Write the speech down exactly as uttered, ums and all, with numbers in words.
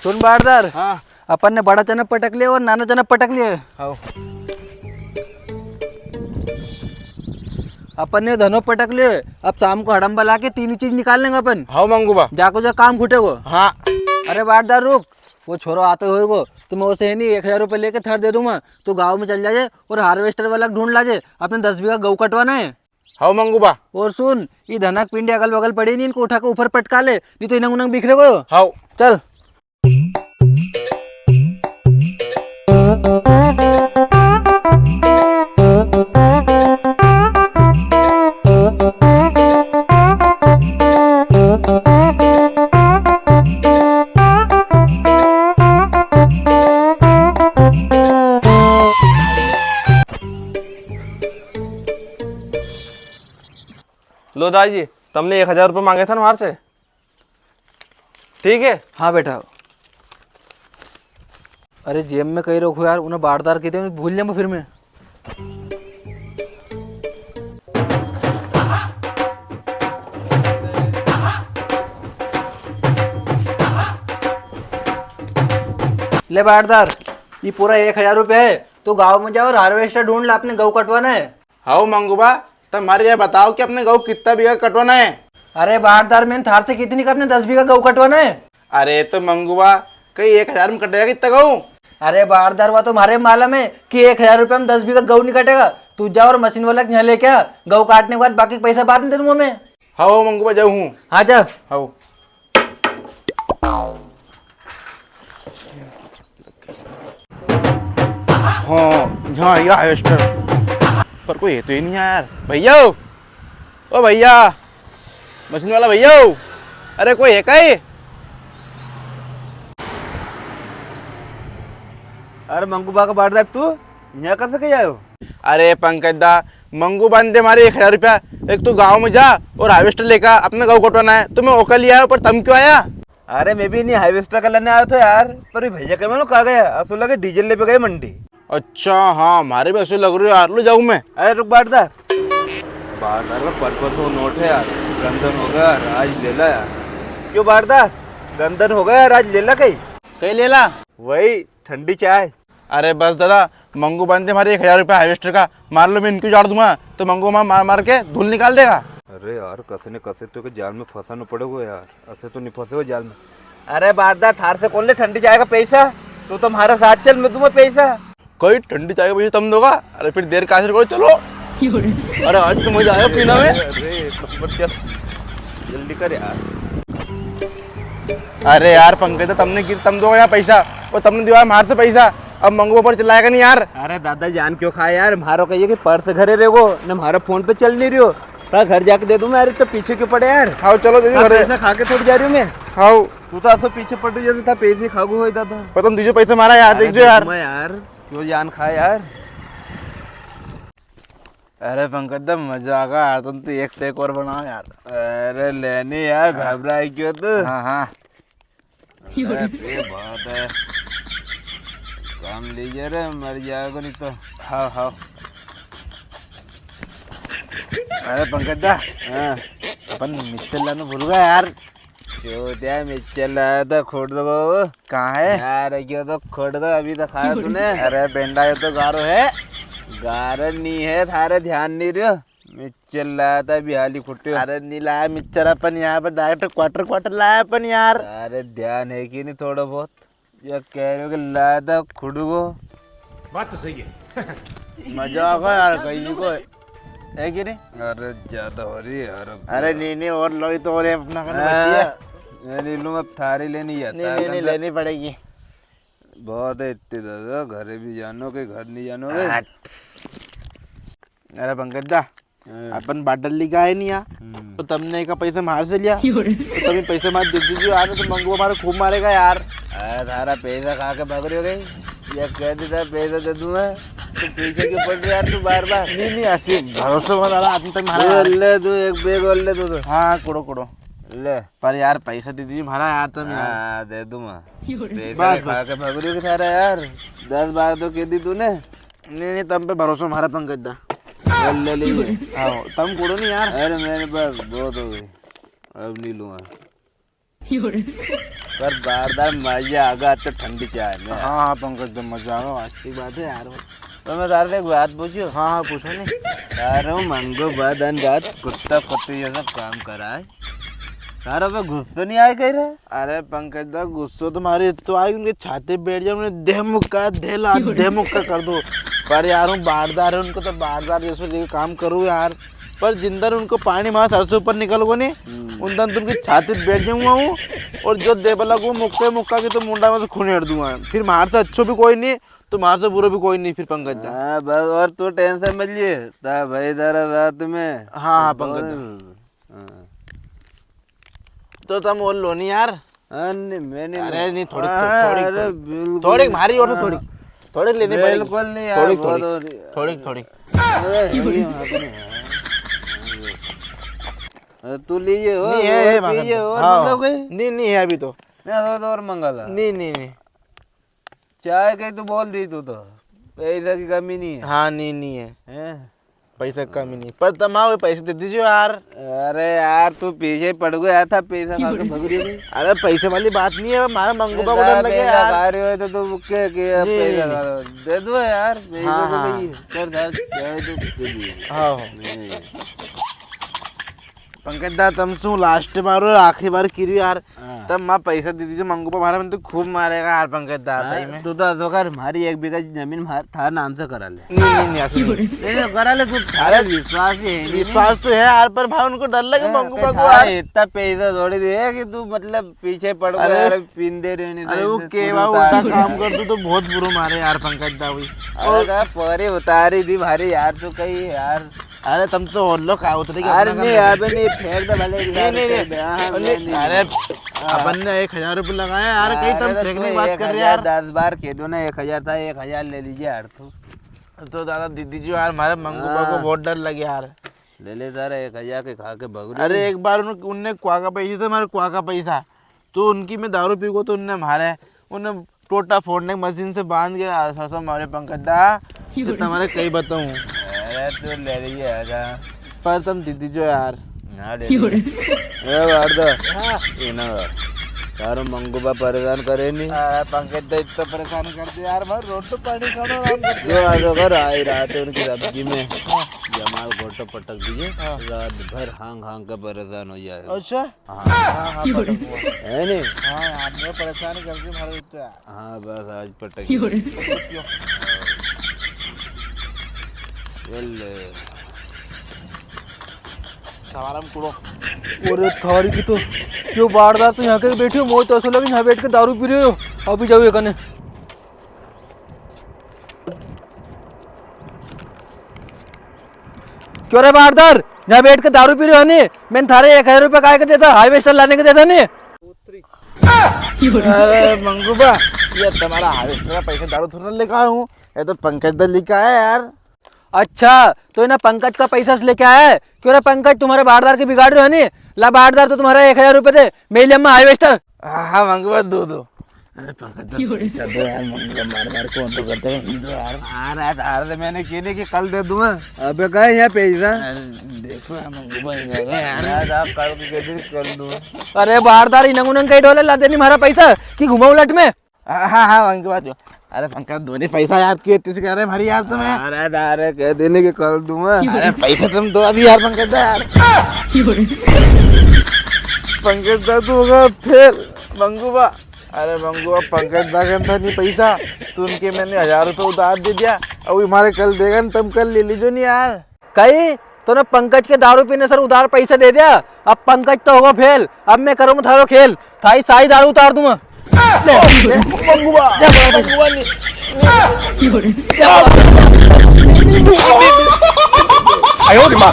सुन बारदार, हाँ। अपन ने बड़ा चना पटक लिए और नाना चना पटक लिए। हाँ। अपन ने धनो पटक लिए, अब शाम को हड़म्बा ला के तीन ही चीज निकाल लेंगे अपन। हाँ मंगू बा। जाको जा काम खुटेगो। हाँ। अरे बारदार रुक, वो छोरो आतो होएगो, तो मैं उसे है नी एक हजार रुपये लेके थारे दे दूंगा, तू गाँव में चल जाजे और हार्वेस्टर वाला ढूंढ लाजे, अपने दस बीघा गऊ कटवाना है। हाउ मंगू बा। और सुन, ये धनक पिंडी अगल बगल पड़ी नी, इनको उठा के ऊपर पटका ले, नी तो इनंग उनंग बिखरे गयो। हाउ। चल। लो दाई जी, तमने एक हजार रुपये मांगे था ना म्हार से, ठीक है? हाँ बेटा। अरे जेब में कई रखो यार, उन्हें बारदार कहते हैं, भूल जाऊँ फिर मैं। ले बारदार, ये पूरा एक हजार रुपये है, तू गाँव में जा और हार्वेस्टर ढूंढ ला, अपने गऊ कटवाना है। हाउ मंगू बा, तम म्हारे या बताओ कि अपने गऊ कितना बीघा कटवाना है? अरे बारदार, मैंने थार से कितनी का अपने दस बीघा गऊ कटवाना है। अरे तो मंगू बा, कई एक हजार में कटेगा कितना गऊ? अरे बारदार, वा तो म्हारे मालूम है कि एक हजार रुपया में दस बीघा गऊ नी कटेगा। तू जा और मशीन वाला के यहाँ लेके आ, गऊ काटने के बाद बाकी पैसा बाद में दे दूंगा मैं। हाउ मंगू बा, जाऊँ हूँ। हाँ जा। हाउ। हाँ, यहाँ या हार्वेस्टर, पर कोई है तो ही नहीं यार। भैया, ओ भैया, मशीन वाला भैया, अरे कोई है कई? अरे मंगू बा का बारदार, तू यहाँ कैसे के आयो? अरे पंकज दा, मंगू बा ने दे म्हारे एक हजार रुपया, एक तू गाँव में जा और हार्वेस्टर लेकर अपने गऊ कटवाना है, तो मैं ओका ले आयो, पर तम क्यों आया? अरे मैं भी इन्हीं हार्वेस्टर का लेने आयो थो यार, पर ये भैया के मालूम कहाँ गया? असो लगे डीजल लेबे गए मंडी। अच्छा, हाँ, म्हारे भी असो लग रहो यार, लो जाऊँ मैं। अरे रुक बारदार, बारदार का पनपन सौ नोट है यार, गंदन हो गया यार, आज ले ला यार। क्यों बारदार, गंदन हो गया यार, आज ले ला कई? कई ले ला? वही ठंडी चाय। अरे बस दादा, मंगू बा ने दे म्हारे एक हजार रुपया हार्वेस्टर का, मार लो मैं इनकी उजाड़ दूंगा, तो मंगू मार, मार, मार के धूल निकाल देगा। अरे यार, कसे ने कसे तो के जाल में फंसाना पड़ेगो यार, ऐसे तो नहीं फंसेगो जाल में। अरे बारदार, थार से कौन ले ठंडी चाय का पैसा? तू तो म्हारे साथ चल, मैं दूंगा पैसा। कोई ठंडी चाय का पैसा तम दोगा? अरे फिर देर कासे करो, चलो। अरे आज तो मजा आया पीना में। अरे, एक नंबर, चल, जल्दी कर यार। अरे यार पंकज दा, तमने गिर तम दो यहाँ पैसा, और तमने दिवाया म्हार से पैसा, अब मंगू पर चिल्लाएगा नहीं यार। अरे दादा जान क्यों खाए यार, म्हारो कहिए कि पर्स घरे रेगो, ने म्हारो फोन पे चल नहीं रियो, ता घर जाके दे दूं मैं। अरे तो पीछे क्यों पड़े यार? हाँ चलो दीदी ता घरे। पैसा खा के थोड़ी जा रियो मैं। हाँ। तू तो असो पीछे पड़ रियो जैसे था पैसे खागो होए दादा। पर तम दीजो पैसा म्हारा यार, अरे देख जो यार। दे दूं मैं यार, क्यों जान खाए यार। अरे पंकज दा, मजा आ गया यार, तुम तो एक टेक और बनाओ यार। अरे लेनी यार, हाँ। घबराए क्यों तू? हाँ, हाँ। अरे ये बात है, काम लीजिए रे, मर जाएगा नहीं तो। हाँ, हाँ। अरे पंकज दा, हाँ। अपन मिक्सचर लाना भूल गया यार। क्यों दिया मिक्सचर लाया था, खोड़ दो बाबू। कहाँ है? यार, क्यों तो खोड़ दो, अभी तो खाया तूने। अरे बेंडा, ये तो गारो है। गारो नहीं है, थारे ध्यान नहीं रह्यो। मिक्सचर लाया था, अभी हाली खुट्यो। अरे नहीं लाया मिक्सचर अपन, यहाँ पर डायरेक्ट क्वार्टर, क्वार्टर लाया अपन यार। अरे ध्यान है कि नहीं थोड़ा बहुत? या कह रहे हो कि लाया था खुड़गो। बात तो सही है। मजा आ गया यार, कहीं को है कि नहीं? अरे ज्यादा हो रही है यार अब। अरे नहीं, नहीं, और लोई तो और है अपना कने बची है। हाँ, मैं नहीं लूँ, अब थारी लेनी है, नहीं, थारा नहीं, नहीं, कने लेनी पड़ेगी। बहुत है इतनी दादा, घर भी जानो के घर नहीं जानो के। हाँ। अरे पंकज दा, हाँ। अपन बाटल लेके आए नहीं यार, हम्म। तो तमने का पैसा मार से लिया, तो तभी पैसा मार दे दीजिए यार, तो मंगू हमारे खूब मारेगा यार। अरे थारा पैसा खा के भाग रहे हो गई, ये कह देता पैसा दे दूंगा, तो पीछे क्यों पड़ रहे यार तू बार बार? नहीं, नहीं, ऐसे भरोसे वाला आदमी तक मारा तू यार। ले तू एक बैग और ले तू तो। हाँ, कुड़ो, कुड़ो। ले। पर यार पैसा दे दीजिए हमारा यार, तम यार। हाँ, दे दूंगा। पैसा बस, खा बस। के भाग रहे हो थारा यार, दस बार तो कह दी तूने। नहीं, नहीं, तम पे भरोसो म्हारा पंकज दा। ले, ले, ले। हाँ, तम कुड़ो नहीं यार। अरे मेरे पास बहुत हो गई, अब नहीं लूंगा। पर बारदार मजा आगा तो ठंडी चाय में। हाँ, हाँ, पंकज दा, मजा आगा, वास्तविक बात है यार। तो मैं तारे से एक बात पूछूं? हाँ, हाँ, पूछो नी। तारो मंगू बा दन रात कुत्ता कुत्ती जैसा काम करा है। तारो पे गुस्सो नी आए कई रे? अरे पंकज दा, गुस्सो तो मारे इत्तो आए, उनके छाती पे बैठ जाऊं, उन्हें दे मुक्का, दे लात, दे मुक्का कर दो। पर यार, हूँ बारदार है, उनको तो बारदार जैसे लेके काम करूँ यार। पर जिन दन उनको पानी मारा सर से ऊपर निकल गो नी, हम्म। उन दन तो उनकी छाती पे बैठ जाऊंगा हूँ, और जो देबा लगो मुक्का, मुक्का की तो मुंडा में से खून हेड़ दूंगा। फिर मार से अच्छो भी कोई नी, तो मार से बुरो भी कोई नी फिर पंकज दा। हाँ, बस, और तू tension मत लिए, ता भाई तारा साथ में। हाँ, हाँ, पंकज दा। हाँ। तो तम और लो नी यार। हाँ, नी, मैं नी अरे लूँ। नी, थोड़ी, हाँ, थोड़ी, अरे थोड़ी, बिल्कुल। थोड़ी मारी और हाँ। थोड़ी, थोड़ी लेनी पड़ेगी। बिल्कुल नी यार, थोड़ी, बहुत थोड़ी, हो रही है। थोड़ी, थोड़ी। अरे, ये वहाँ पे नहीं है। अरे, तू लीजिए, हो, नी है, और है, पीजिए, और हाँ। मंगाओ कई? नी, नी है अभी तो। नहीं, और, और मंगा ला। नी, नी, नी। चाय कई तू बोल दी तू तो। पैसा की कमी नी है। हाँ, नी, नी है। हैं? पैसा की कमी नी। पर तम आओ, पैसे दे दीजिए यार। अरे यार, तू पीछे पड़ गया था, पैसा खा के भग रही है। अरे, पैसे वाली बात नी है, मारा मंगू बा को डर लगे यार। खा रहे हो तो तू के, के नी, पैसा नी, खा नी। दे दो यार, पैसा हाँ, तो हाँ। भाई, कर यार, चाय तो दे दीजिए। हाँ, हाँ। नहीं। पंकज दा, तम सु last बार और आखिरी बार की रही यार। हाँ। तम मां पैसा दे दीजिए, मंगू बा मारा, मैंने तो खूब मारेगा यार पंकज दा, हाँ, सही में। तू तो असो कर, मारी एक बीघा जमीन मार, थारे नाम से करा ले। नी, नी, नी, असो नी। नी, नी, करा ले तू, थारे अरे, विश्वास ही है नी। विश्वास तो है यार, पर भाई उनको डर लगे हाँ, मंगू बा को यार। इतना पैसा थोड़ी दे कि तू मतलब पीछे पड़ गया अरे, यार, पींदे रहने अरे, से वो इतना केवा थोड़ी उल्टा उतार काम कर दू तो बहुत बुरो मारे यार पंकज दा भाई। अरे, और तो परे उतारी दी भारी यार, तू कई यार। अरे, तम तो और लो, का उतरेगी अरे, अपना नी, काम अबे नी, फेंक दे भले, नी, नी, नी। फेंक दे, हाँ, नी, नी, नी। अरे, हाँ। अपन ने एक हजार रुपये लगाया यार, कई तम अरे, तो फेंकने की बात कर रहे यार। दस बार कह दो ना, एक हजार था, एक हजार ले लीजिए यार, तू। तो दादा, दे दीजिए यार, मारे मंगू बा को हाँ। बहुत डर लगे यार। ले ले तारा एक हजार के खा के भग रही अरे, हूँ। एक बार उन-, उनने कुआ का पैसा था, मारे कुआ का पैसा, तो उनकी मैं दारू पी को, तो उनने मारे, उनने टोटा फोड़ने की मशीन से बांध के आ, ससो मारे पंकज दा, ये तो तमारे कई बताऊं। अरे तू ले रही है आजा। पर तम दे दीजो यार। ना ले रही है। ए वारदा। हाँ। ये ना। तारो मंगू बा परेशान करे नी। आ, पंकज दा इतना परेशान कर दे यार, भाई रोटी पानी खाना आराम कर दे। जो आ जो घर आई रात उनकी सब्जी में। हाँ। जमाल घोटो पटक दीजिए। हाँ। रात भर हांग हांग के परेशान हो जाएगा। अच्छा। हाँ। हाँ, हाँ, पटक हुआ। है नी? हाँ, यार, मैं परेशान कर दी मारे तो यार। हाँ, बस आज पटक क्यों रे? ये ले। सवारम कुड़ो। अरे थारी की तो, यो बारदार तो यहाँ के बैठे हो, मोए तो असो लगे यहाँ बैठ के दारू पी रहे हो। अभी जाओ ये कने। क्यों रे बारदार, यहाँ बैठ के दारू पी रहे हो नी? मैंने थारे एक हजार रुपया काय के दिया था, harvester लाने के दिया था नी? अरे मंगू बा, ये तमारा harvester का पैसा दारू थोड़ा लेके आया हूँ, ये तो पंकज दा लेके आया यार। अच्छा, तो इना पंकज का पैसा से लेके आया है? क्यों रे पंकज, तमारे बारदार के बिगाड़ रहे हो नी? ला बारदार, तो तमारा एक हजार रुपया दे, मैं ले आऊँ harvester। हाँ, हाँ, मंगू बा, दो, दो। अरे, पंकज दा, पैसा दो यार, मंगू बा मार मार कौन तो करते हैं, दो यार। आ रहा है, आ रहा है, मैंने कहने कि कल दे दूंगा। अबे, कहाँ है यहाँ पैसा? अरे, देखो यार, मंगू बा, ये गया यार। यार, आप कल के दिन कल दूंगा। अरे, बारदार, इनंग उनंग कई डोले, ला दे नी मारा पैसा, कि घुमा उलट में। हाँ, हाँ, हाँ, मंगू बा, दो। अरे, पंकज, दो नी पैसा यार, कि इतनी सी कह रहे भारी यार तुम्हें। अरे, अरे, कह देने कि कल दूंगा। अरे, पैसा तुम दो अभी यार, पंकज दा यार। पंकज दा, तू होगा फेल, मंगू बा। अरे मंगू, अब पंकज दा के था नी पैसा, तो उनके मैंने हजार रुपये उधार दे दिया। अब हमारे कल देगा नी, तुम कल ले लीजो नी यार। कई, तूने पंकज के दारू पीने सर उधार पैसा दे दिया, अब पंकज तो होगा फेल। अब मैं करूंगा थारो खेल, थारी सारी दारू उतार दूंगा। ले, ले, मंगू बा, मंगू बा नी। आयो रे माँ।